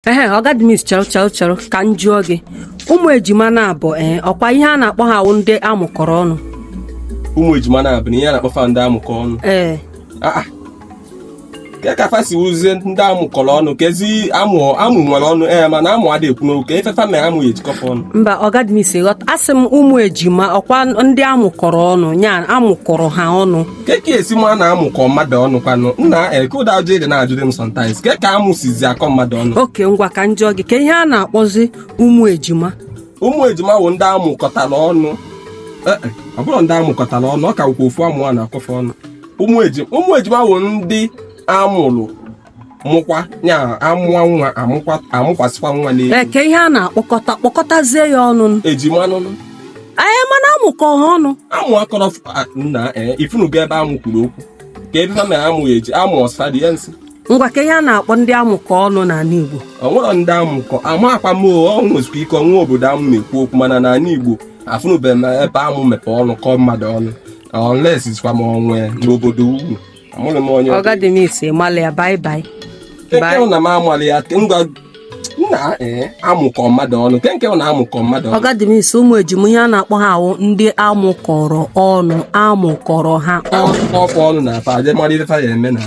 Ehe, Oga Dimis, chere, chere, chere ka m jụọ gị. Ụmụ ejima na-abụ, ee, ọkwa ihe a na-akpọ ha awụ ndị amụkọrọ ọnụ? Ụmụ ejima na-abụ na ihe a na-akpọ fa ndị amụkọ ọnụ? Ee. Ah, ah. Ke ka fa si wuzie ndị amụkọrọ ọnụ? Kezi amụ amụ nwere ọnụ, ee, mana amụ adịghị ekwu n'okwu. Ka ife fa mere amụ ya ejikọfa ọnụ? Mba, Oga Dimis, ghọta, asị m ụmụ ejima, ọkwa ndị amụkọrọ ọnụ, nya amụkọrọ ha ọnụ. Ke ka esi ma na amụkọ mmadụ ọnụ kwanụ? Nna, ee, ka ụda ajụ ịdị na-ajụdị m sometimes. Ke ka amụ sizi akọ mmadụ ọnụ? Okay, ngwa, ka m jụọ gị, ka ihe a na-akpọzi ụmụ ejima? Ụmụ ejima wụ ndị amụkọtara ọnụ. Ee, e, ọ bụrụ ndị amụkọtara ọnụ, ọ ka wụkwa ofu amụ a na-akọfe ọnụ. Ụmụ ejima wụ ndị amụrụ mụkwa ya, amụa nwa, amụkwa, amụkwasịkwa nwa n'elu. Ee, ka ihe a na-akpọkọta, kpọkọtazie ya ọnụ? Ejima nụnụ. Ee, mana amụkọ ha ọnụ. Amụ akọrọ nna, ee, ifunugo ebe amụ kwuru okwu? Ka ebe ha mere amụ ya eji amụ ọsịfa dị ya nsị. Ngwa, ka ihe a na-akpọ ndị amụkọ ọnụ n'ala Igbo? Ọ nwere ndị amụkọ amụ akwa m o nwezikwa ike ọnwa obodo amụ na-ekwu okwu, mana n'ala Igbo afụnụbeghị m ebe amụ mepe ọnụ kọọ mmadụ ọnụ, unless kwa ma onwe n'obodo ugwu amụrụ m onye. Oga Dimis, ịmalị ya. Bye bye. Nke na m amalị ya. Ngwa nna, ee, amụkọ mmadụ ọnụ, nke nke na amụkọ mmadụ ọnụ. Oga Dimis, ụmụ ejima, ihe a na-akpọ ha awụ ndị amụkọrọ ọnụ, amụkọrọ ha ọnụ. Amụkọ ọnụ na afa aje mara ife fa ya eme na.